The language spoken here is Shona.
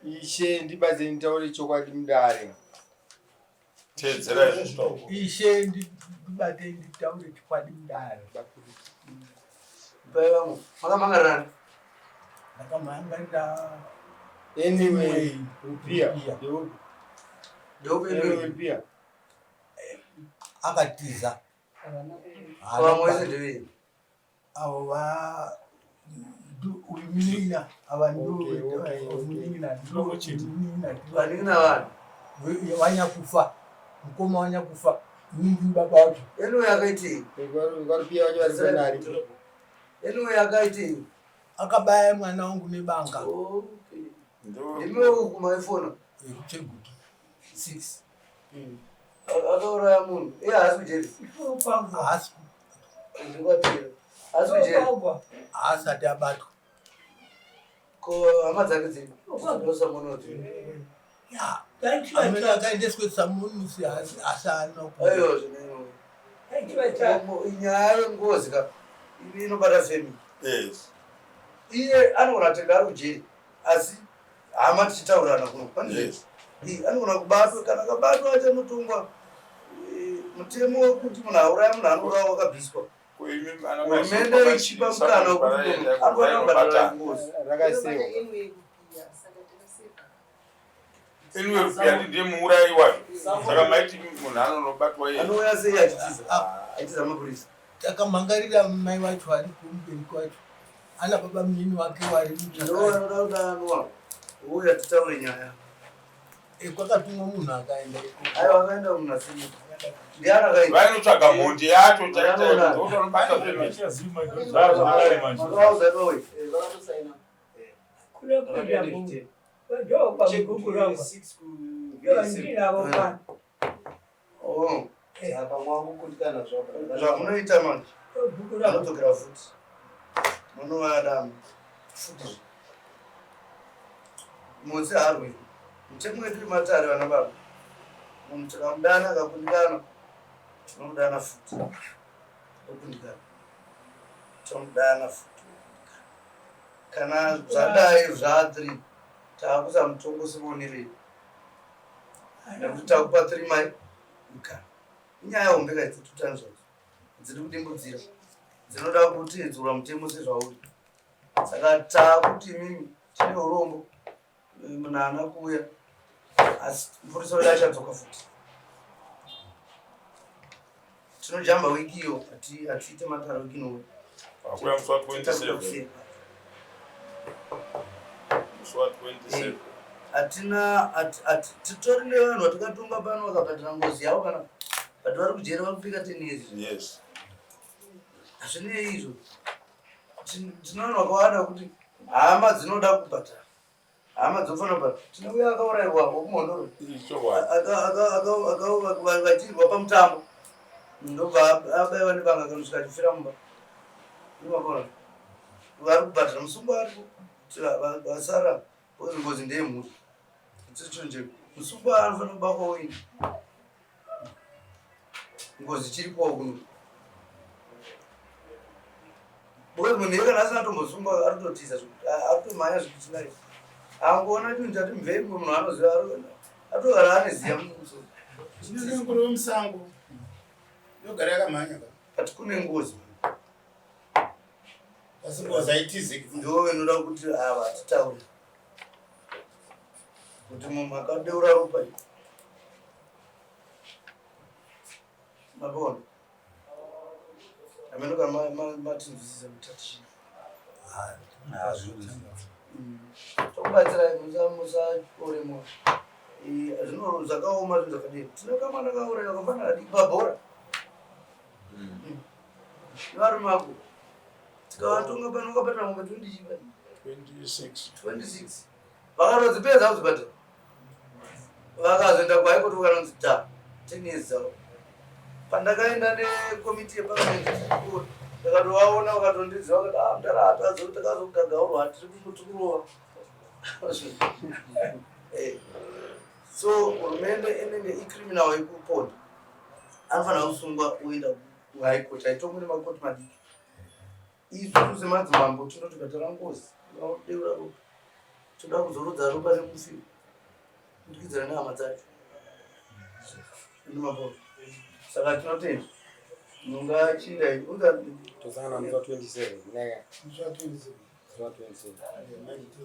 Ishe, ndibatsirei nditaure chokwadi mudare. Teedzerai zvinotaurwa. Ishe, ndibate nditaure chokwadi mudare. Pai vamwe makamangarana. Ndakamhangarira. Anyway, Rupia. Rupia. Ndeupi? Anyway, Rupia. Akatiza. Vamwe vese ndevei? Avo va uyu munin'ina ava ndo munin'ina ndo munin'ina. Vanin'ina vanhu. Wanyakufa mukoma wanyakufa inini baba wacho. Anyway akaitei? VaRupia vacho vari panari. Anyway akaitei? Akabaya mwana wangu nebanga. Okay. Ndimi uku maifona. Yekuchegutu. 6. Akauraya munhu. Iye haasi kujeri. Haasi. Ndikubatira. Haasi kujeri. Haasati abatwa. Ko hama dzake dziri? Ndosamunoti. Ya. Amene akaendeswe samunusi asi haana. Aiwa zvino. Nyaya yengozi ka inobata family. Yes. Iye anogona kutenga ari kujeri asi hama tichitaurirana kuno. Yes. Anogona kubatwa, kana akabatwa achanotongwa. Mutemo wekuti munhu auraya munhu anourawa wakabviswa. Hurumende ichipa mukana wekuti munhu anofanira kubhadhara ngozi. Rakasewa. Anyway, Rupia ndiye muurayi wacho. Saka maiti munhu anonobatwa iye. Anouya sei achitiza? Achitiza mapurisa. Takamhangarira mai vacho ari kumubereki wacho. Ana baba munini wake wari Ndo anoda kudanwa. Uya titaure nyaya. Kwakatumwa munhu akaenda ikoko. Aiwa akaenda munhu asiri. Ndiani akaenda? Vainotsvaga mhondi yacho chaicho. Ndotonobata zvemene. Makauza ipawe. Oh. Zvamunoita manje. Anodzokera futi. Munovadama. Futi. Motsi haarwi. Mutemo wedu wematare vana baba. Munhu tikamudana akakundikana tinomudana futi. Okundikana. Tomudana futi. Kana zvadai zva 3 taakuisa mutongo semuonerei. Nekuti takupa 3 mai mukana. Inyaya hombe ka idzi tutani zvadzo. Dziri kudimbudzira. Dzinoda kuteedzerwa mutemo sezvauri. Saka taakuti imimi tine urombo munhu haana kuuya asi mupurisa wedu achadzoka futi. Tinojamba wiki iyo hatiite mataro wiki inouya. Akuya musi wa 27. Musi wa 27. Hatina titori nevanhu vatakatonga pano vakabhadhara ngozi yavo kana but vari kujeri vari kupika 10 years. Yes. Hazvinei izvo. Tine vanhu vakawanda kuti hama dzinoda kubhadhara. Hama dzofanira kubhadhara. Tine uya akaurayirwa wokumhondoro. Vachirwa pamutambo. Ndobva abaiwa nebanga akanosvika achifira mumba. Unovaona? Vari kubhadhara musungwa aripo. Vasara because ngozi ndeyemhuri. Chichonje musungwa anofanira kubatwawo ini. Ngozi chiripowo kuno. Because munhu iye kana asina tombosungwa ari kutotiza ari kutomhanya zvekuti angoona chinhu chati mvei munhu anoziva atogara ane ziya mumusoro. Zvino nguruve musango inogara yakamhanya ka. But kune ngozi. Asi ngozi haitiziki. Ndo inoda kuti ava titaure. Kuti munhu akadeura ropa iri. Mabona. Ameno kana matinzwisisa mutatichi. Tokubatsirai musaore moyo. Zvino zvakaoma zvinhu zvakadii. Tine kamwana kauraya kafanana kadiki pabhora. Nevarume vako. Tikavatonga pano vakabhadhara mombe 20 26. 26. Vakatodzipedza kudzibhadhara. Vakazoenda kuHigh Court vakanonzi da 10 years dzavo. Pandakaenda nekomiti yeparliament ndakatovaona vakatondiziva vakati ah mudhara hatazo takazogagaurwa hatiri kurova. So hurumende inenge icriminal yekuponda anofanira kusungwa oenda kuHigh Court, haitongwi nemakoti madiki. Isusu semadzimambo tinoti bhadhara ngozi, unodeura ropa. Toda kuzorodza ropa remufi kudyidzana nehama dzacho. Ndimabho. Saka tinotenda. Mungachinda unga Tosangana musi wa 27. Neka. Musi wa 27. Musi wa 27. Yeah, manje.